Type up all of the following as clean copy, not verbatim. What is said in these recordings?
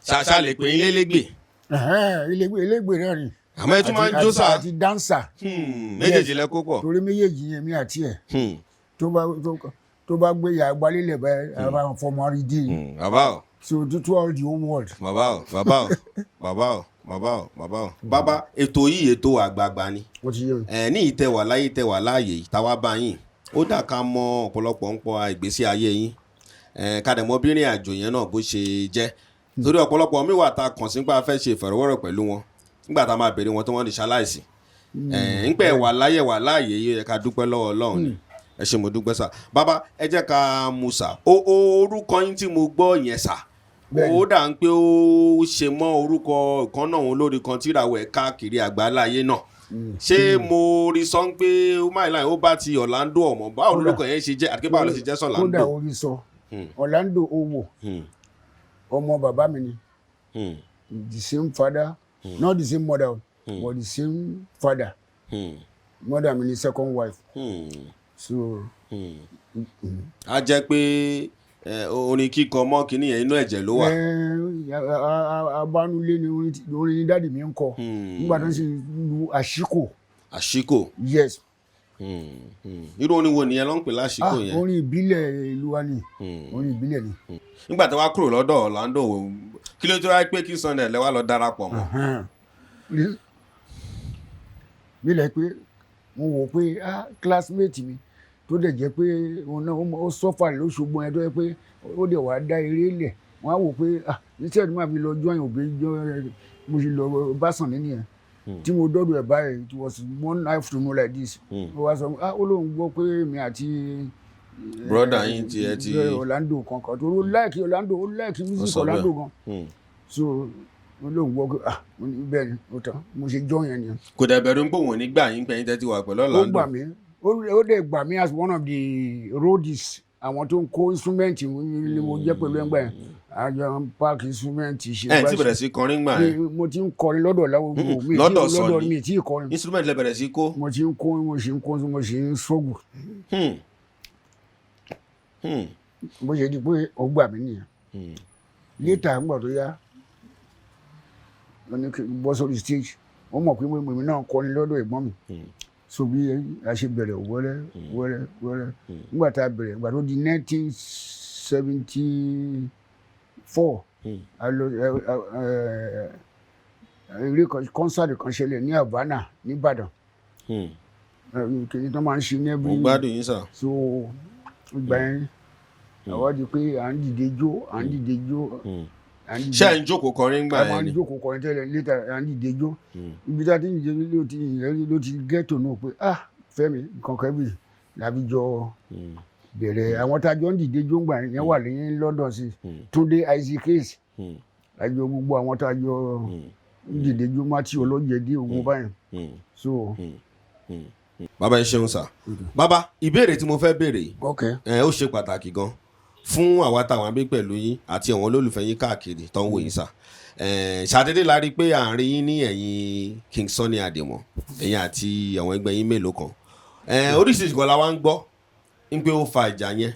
Ṣàṣà lè pè yín lélégbè. Ẹ̀hẹ́n, elégbè, elégbè náà ni. Àmọ́ ẹ tún máa ń jó sà. Àti dancer. Méjèèjì lẹ kó pọ̀. Torí méjèèjì yẹn, mi àti ẹ̀, tó bá gbé yà gbalélẹ̀ báyìí, a máa fọmọ rí dé. Bàbá o. So to all the whole world. Bàbá o, bàbá o, bàbá o, bàbá o, bàbá o. Bàbá, ètò yìí, ètò àgbààgbà ni. Ó ti yé mi. Ẹ ní ìtẹwà láyé, tẹwà láàyè táwa bá yín, ó dà ká mọ ọ̀pọ̀lọpọ̀ ń pọ̀ ìgbésí ayé yín, ẹ ká dẹ̀ mọ bí ìrìn àjò yẹn náà bó ṣe jẹ́, torí ọ̀pọ̀lọpọ̀ mi wà tá a kàn sí pé a fẹ́ ṣe ìfọ̀rọ̀wérọ̀ pẹ̀lú wọn, nígbà tá a máa béèrè wọn tí wọ́n di ṣaláìsí. Ẹ ń pẹ́ wà láyé, wà láàyè yìí, ẹ ká dúpẹ́ lọ́wọ́ Ọlọ́run ni. Ẹ ṣé, mo dúpẹ́ sà. Bàbá, ẹ jẹ́ ká mú sà ó orúkọ yín tí mo gbọ́ yẹn sà. Ó dà ń pé ó ṣe mọ́ orúkọ ìkan náà, òun lórí kan tíràwọ̀ ẹ̀ káàkiri àgbáláyé náà. Ṣé mo rí sọ pé ó máa láì ó bá ti Orlando ọmọ? Báwo lórúkọ yẹn ṣe jẹ́ àti pé báwo ló ṣe jẹ́ Kódà sọ̀làndò? Orí sọ Orlando Owo, ọmọ bàbá mi ni. The same father, not the same mother, but the same father. Mother mi ni second wife. So A jẹ́ pé orin kíkọ mọ́ kínní yẹn, inú ẹ̀jẹ̀ ló wà. Abánulé ni orin orin ni daddy mi ń kọ nígbà tó ń ṣe lu àṣìkò. Àṣìkò. Yes. Irú orin wo nìyẹn ló ń pè láṣìkò yẹn? Orin ìbílẹ̀ ìlú wa ni, orin ìbílẹ̀ ni. Nígbà tí wàá kúrò lọ́dọ̀ Orlando, kí ló tó wáá pé kí Sunday lẹ́wà lọ darapọ̀ mọ́? Ẹ̀hẹ́n. Nílẹ̀ pé mo wò pé, ah, classmate mi tó dẹ̀ jẹ́ pé òun náà ó suffer lóṣogbo yẹn, tó jẹ́ pé ó dẹ̀ wá dá eré lẹ̀, wọ́n á wò pé, ah, instead máa fi lọ join òbí join, mo sì lọ bá Sunny nìyẹn. Tí mo dọ́dọ̀ ẹ̀ báyìí, it was one afternoon like this. Ó wá sọ, ah, ó lóun gbọ́ pé mi àti Brother yín ti ẹ ti Orlando kankan tó ó like Orlando, ó like music sọ bẹ́ẹ̀. Orlando gan. So ó lóun gbọ́ pé, ah, mo ní bẹ́ẹ̀ ni, ó tán, mo ṣe join yẹn nìyẹn. Kò dẹ̀ bẹ̀rù ń pò wọ́n nígbà yín pé yín tẹ́tí wà pẹ̀lú Ó Orlando? gbà mí, ó dẹ̀ gbà mí as one of the roadies, àwọn tó ń kó instrument ni mo jẹ́ pẹ̀lú ẹgbẹ́ yẹn. Àjọ park instrument ṣe. Ẹ ti bẹ̀rẹ̀ sí kọrin gbà yẹn? Mo ti ń kọrin lọ́dọ̀ láwọn mi. Lọ́dọ̀ lọ́dọ̀ Sunny. Mi tí ì kọrin. Instrument lẹ bẹ̀rẹ̀ sí kó? Mo ti ń kó, mo sì ń kó, mo sì ń struggle. Bó ṣe di pé ó gbà mí nìyẹn. Later, nígbà tó yá, wọ́n ní kí n bọ́ sórí stage. Wọ́n mọ̀ pé èmi náà kọrin lọ́dọ̀ ẹ̀gbọ́n mi. So bí a ṣe bẹ̀rẹ̀ wẹ́rẹ́ wẹ́rẹ́ wẹ́rẹ́, nígbà tá a bẹ̀rẹ̀, nígbà tó di 1974, a lọ eré kan, concert kan ṣẹlẹ̀ ní Havana nìbàdàn. Kìnìún tó máa ń ṣe ní Mo every gbádùn yín sà. So ìgbà yẹn, àwa di pé à ń dìde jó, à ń dìde jó, à ń dìde. Ṣé ẹ̀ ń jókòó kọrin gbà A máa yẹn ń ni? jókòó kọrin tẹ́lẹ̀. Later, à ń dìde jó. Ibi tá a ti ń dìde ló ti get to know pé, ah, Fẹ́mi nǹkan kan bí làbí jọ bẹ̀rẹ̀. Àwọn tá a jọ ń dìde jó ńgbà yẹn wà ní London sí, Túndé Isaac Case, àjọ gbogbo àwọn tá a jọ ń dìde jó, Matthew Olójẹdé, ogun báyìí. So Bàbá, ẹ ṣeun sà. Bàbá, ìbéèrè tí mo fẹ́ béèrè yìí, ẹ ó ṣe pàtàkì gan fún àwa táwọn abí pẹ̀lú yín àti àwọn olólùfẹ́ yín káàkiri tó ń wò yín sà. Ṣàdédé la rí i pé àárín yín ní ẹ̀yìn King Sunny Adé mọ́, ẹ̀yin àti àwọn ẹgbẹ́ yín mélòó kan. Oríṣiríṣi kan la wá ń gbọ́ ń pé ó fa ìjà yẹn.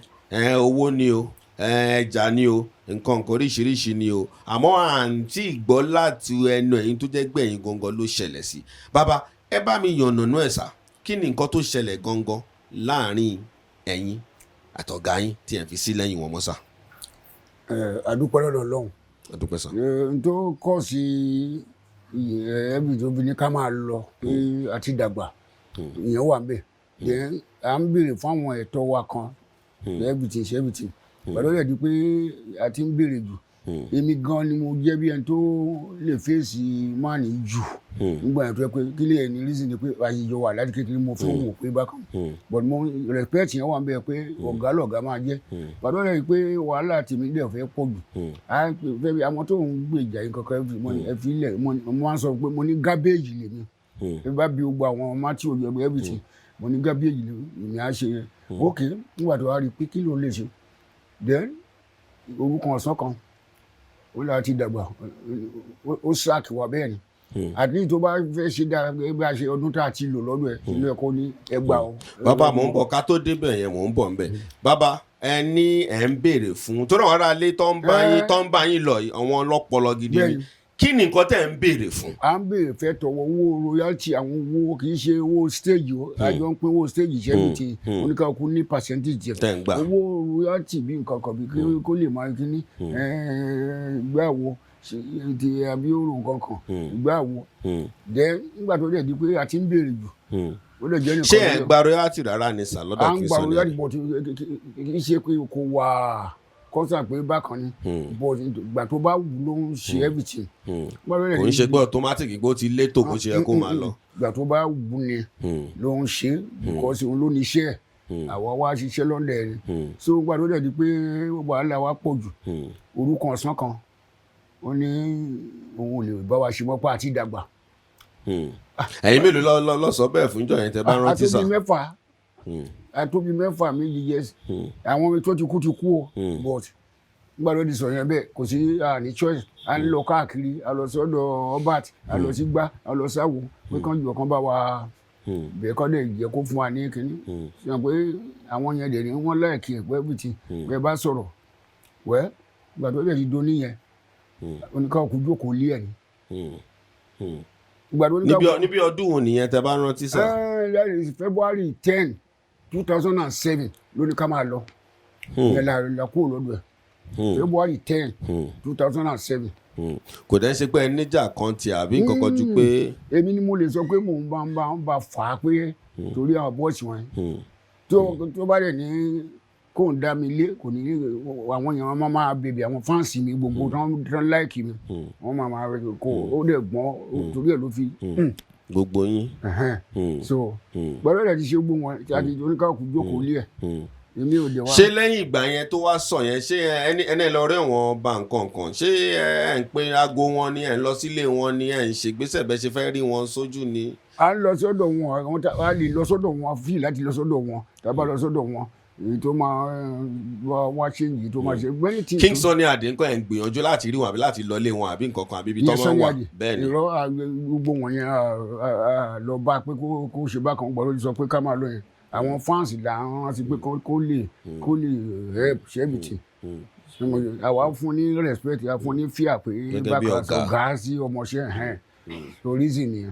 Owó ni o, ẹja ni o, nǹkan nǹkan oríṣiríṣi ni o, àmọ́ àǹtí ìgbọ́ láti ẹnu ẹ̀yin tó jẹ́ gbẹ̀yìn gangan ló ṣẹlẹ̀ sí. Bàbá, ẹ bá mi yànnàná ẹ̀ sà. Kí ni nǹkan tó ṣẹlẹ̀ gangan láàrin ẹ̀yin àtọ̀gá yín tí ẹ̀ fi sí lẹ́yìn wọn mọ́ sà? Ẹ adúpẹ́ lọ́dọ̀ Ọlọ́run. A dúpẹ́ sà. N tó kọ́ sí ẹbí tó fi ní ká máa lọ pé àti dàgbà, ìyẹn wà ń bẹ̀. Then à ń béèrè fún àwọn ẹ̀tọ́ wa kan, everything ṣe everything pẹ̀lú ẹ̀ di pé a ti ń béèrè jù. Èmi gan ni mo jẹ́ bí ẹni tó lè fèsì máàní jù nígbà yẹn, tó yẹ pé kí lè ní reason ni pé àyíjọ wà láti kékeré, mo fẹ́ wò pé bákan, but mo respect yẹn wà ń bẹ̀ pé ọ̀gá lọ̀gá máa jẹ́. Pàtó rẹ̀ pé wàhálà tèmi dẹ̀ fẹ́ pọ̀ jù, á fẹ́ bí àwọn tó ń gbèjà yín kankan mo ní ẹ fi lẹ̀. Mo máa ń sọ pé mo ní garbage lèmi. Ẹ bá bí gbogbo àwọn matthew olùyẹ̀wò everything, mo ní garbage lèmi á ṣe. Ok, nígbà tó wá rí i pé kí ló lè ṣe, then orúkọ ọ̀sán kan ó láti ti dàgbà, ó sack wa. Bẹ́ẹ̀ ni, at least tó bá fẹ́ ṣe dára bí a ṣe ọdún tá a ti lò lọ́dọ̀ ẹ̀, ilé ẹ̀kọ́ ní ẹgbàá o. Bàbá, mò ń bọ̀. Ká tó débẹ̀ yẹn, mò ń bọ̀ ńbẹ̀. Bàbá, Ẹ ní ẹ ń béèrè fún tó náà, ará ilé tó ń bá yín, tó ń bá yín lọ yìí, àwọn ọlọ́pọlọ gidi ni. Kí ni nǹkan tẹ́ ń béèrè fún? À ń béèrè fẹ́ tọwọ́ owó royalty, àwọn owó, kì í ṣe owó stage o. Àjọ ń pín owó stage iṣẹ́ ti oníkàkú ní percentage Tẹ́ ń gbà. Owó royalty bí nǹkan kan bí kó lè máa kíní ìgbà wo ti àbí òrò nǹkan kan ìgbà wo. Then nígbà tó dẹ̀ di pé a ti ń béèrè jù, ó lè jẹ́ nìkan. Ṣé ẹ gba royalty rárá ni sà lọ́dọ̀ À ń King gba Sunny royalty, Adé? but kì í ṣe pé kò wà constant pé bákan ni, but ìgbà tó bá wù ló ń ṣe everything. Kò ń ṣe pé automatic pé ó ti létò bó ṣe yẹ kó máa lọ. Ìgbà tó bá wù ni ló ń ṣe, because òun ló ní iṣẹ́ ẹ̀, àwa wá ṣiṣẹ́ lọ́ndẹ̀ ni. So ìgbà tó dẹ̀ di pé wàhálà wa pọ̀ jù, orúkọ ọ̀sán kan, ó ní òun ò lè bá wa ṣe mọ́ pa àti ìdàgbà. Ẹ̀yin mélòó lọ sọ bẹ́ẹ̀ fún jọ yẹn, tẹ́ bá rántí sà? Àtóbi mẹ́fà, àtóbi mẹ́fà, méjì, yes. Àwọn tó ti kú ti kú o, but nígbà tó di sọ yẹn bẹ́ẹ̀, kò sí àní choice. À ń lọ káàkiri, a lọ sọ́dọ̀ Albert, a lọ sí gbá, a lọ sáwo pé kán jọ kán bá wa bẹ́ẹ̀, kọ́ lè jẹ́ kó fún wa ní kínní. Ṣe pé àwọn yẹn dẹ̀ ní wọ́n like ẹ̀ pé bìtì bẹ́ẹ̀ bá sọ̀rọ̀ wẹ́. Ìgbà tó dẹ̀ ti do níyẹn, oníkàkú jókòó lé ẹ̀ ní. Ìgbà tó Níbi ọdún wo nìyẹn, tẹ́ bá rántí sà? That is February 10, 2007 ló ní ká máa lọ. Yẹn la kúrò lọ́dọ̀ ẹ̀ February 10, 2007. Kò dẹ́ ṣe pé ẹ níjà kan tí àbí nǹkan kan ju pé. Èmi ni mo lè sọ pé mò ń bá fà á pé torí àwọn boys wọn tó bá dẹ̀ ní kó ń dá mi lé, kò ní àwọn èèyàn máa máa bèbè, àwọn fans mi gbogbo tán like mi, wọ́n máa máa kó ó dẹ̀ gbọ́n, torí ẹ̀ ló fi Gbogbo yín. So gbọ́dọ̀ dẹ̀ ti ṣe gbogbo wọn àti oníkàkú jókòó lé ẹ̀, èmi ò dẹ̀ wá. Ṣé lẹ́yìn ìgbà yẹn tó wá sọ yẹn, ṣé ẹni ẹ lọ rí wọn bá nǹkan kan, ṣé ẹ ń pe aago wọn ni, ẹ ń lọ sílé wọn ni, ẹ ń ṣègbésẹ̀ bẹ́ẹ̀ ṣe fẹ́ rí wọn sójú ni? À ń lọ sọ́dọ̀ wọn, àwọn tá a lè lọ sọ́dọ̀ wọn, fíì láti lọ sọ́dọ̀ wọn. Tá a bá lọ sọ́dọ̀ wọn, èyí tó máa wá ṣe, èyí tó máa ṣe many things. King Sunny Adé ńkọ́? Ẹ̀ ń gbìyànjú láti rí wọn àbí láti lọ lé wọn àbí nǹkan kan àbí ibi tó máa ń wà? Bẹ́ẹ̀ ni. Irọ́, gbogbo wọn yẹn lọ bá pé kó ṣe bákan gbọ́dọ̀ sọ pé ká máa lọ yẹn. Àwọn fans là ń rántí pé kó lè help ṣe everything. Àwa fún ní respect, a fún ní fear pé bákan ọ̀gá sí ọmọọṣẹ́ ẹ̀hẹ́n, so reason nìyẹn.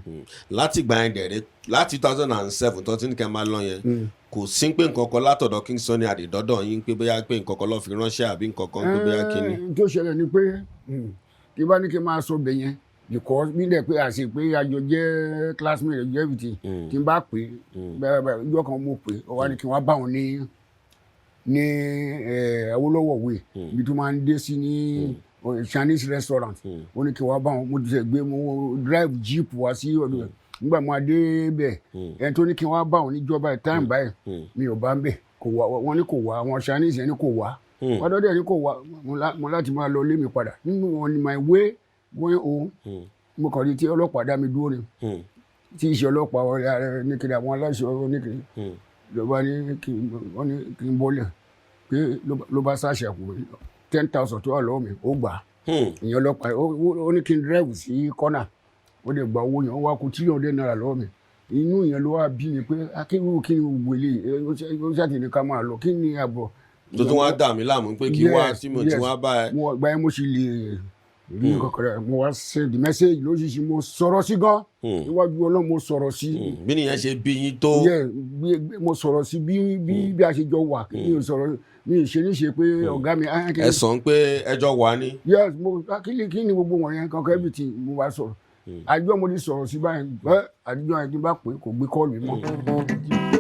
Láti ìgbà yẹn dẹ̀rẹ́, láti 2007 tó ti ní kẹ́ máa lọ yẹn, kò sí pé nǹkan kan látọ̀dọ̀ King Sunny Adé dọ́dọ̀ yín pé bóyá pé nǹkan kan lọ́ọ́ fi ránṣẹ́ àbí nǹkan kan pé bóyá kí ni? Tó ṣẹlẹ̀ ni pé kí bá ní kí n máa sọ bẹ̀ yẹn, because bí dẹ̀ pé àṣẹ pé àjọ jẹ́ classmate jẹ́ everything, tí n bá pè bẹ́ẹ̀ bẹ́ẹ̀, ìjọ kan mo pè, ó wá ní kí n wá bá wọn ní Awólọ́wọ̀ Way, ibi tó máa ń dé sí ní Chinese restaurant. Ó ní kí n wá bá wọn. Mo ti gbé, mo drive jeep wá sí ọ̀dọ̀ ẹ̀. Nígbà mo dé bẹ̀, ẹni tó ní kí n wá bá wọn níjọba time báyìí, mi ò bá ń bẹ̀, kò wá. Wọ́n ní kò wá, àwọn Chinese yẹn ní kò wá. Wọ́n dọ́dẹ̀ ní kò wá. Mo láti máa lọ lé mi padà. Nínú on my way going home, mo kàn rí tí ọlọ́pàá dá mi dúró ni, tí ìṣe ọlọ́pàá ọ̀rẹ́ ní kiri, àwọn aláṣọ oníkiri ló bá ní kí wọ́n ní kí n bọ́lẹ̀ pé ló bá ṣàṣàkù 10,000 tó wà lọ́wọ́ mi, ó gbà á. Ìyẹn ọlọ́pàá ó ní kí n drive sí kọ́nà, ó lè gba owó yẹn, ó wá kó ₦300 lọ́wọ́ mi. Inú yẹn ló wá bí mi pé akéwì, kí ni gbogbo eléyìí? Ó ṣàtì ní ká máa lọ, kí ni àbọ̀. Tó tún wá dà mí láàmú pé kí wá tí mo ti wá bá ẹ. Mo gba ẹ, mo sì lè rí nǹkan kan. Mo wá send message lóṣìṣì, mo sọ̀rọ̀ sí gan níwájú Ọlọ́run, mo sọ̀rọ̀ sí. Bí nìyẹn ṣe bí yín tó. Mo sọ̀rọ̀ sí bí a ṣe jọ wà. Mi ò sọ̀rọ̀, mi ò ṣe ní ṣe pé ọ̀gá mi. Ẹ sọ pé ẹjọ́ wà ní. Yes, mo kí ni gbogbo wọ̀nyẹn kankan, everything, mo bá sọ̀rọ̀. Àjọ mo ti sọ̀rọ̀ sí báyìí bẹ́ẹ̀, àdìjọ yẹn tí bá pè, kò gbé call mọ́.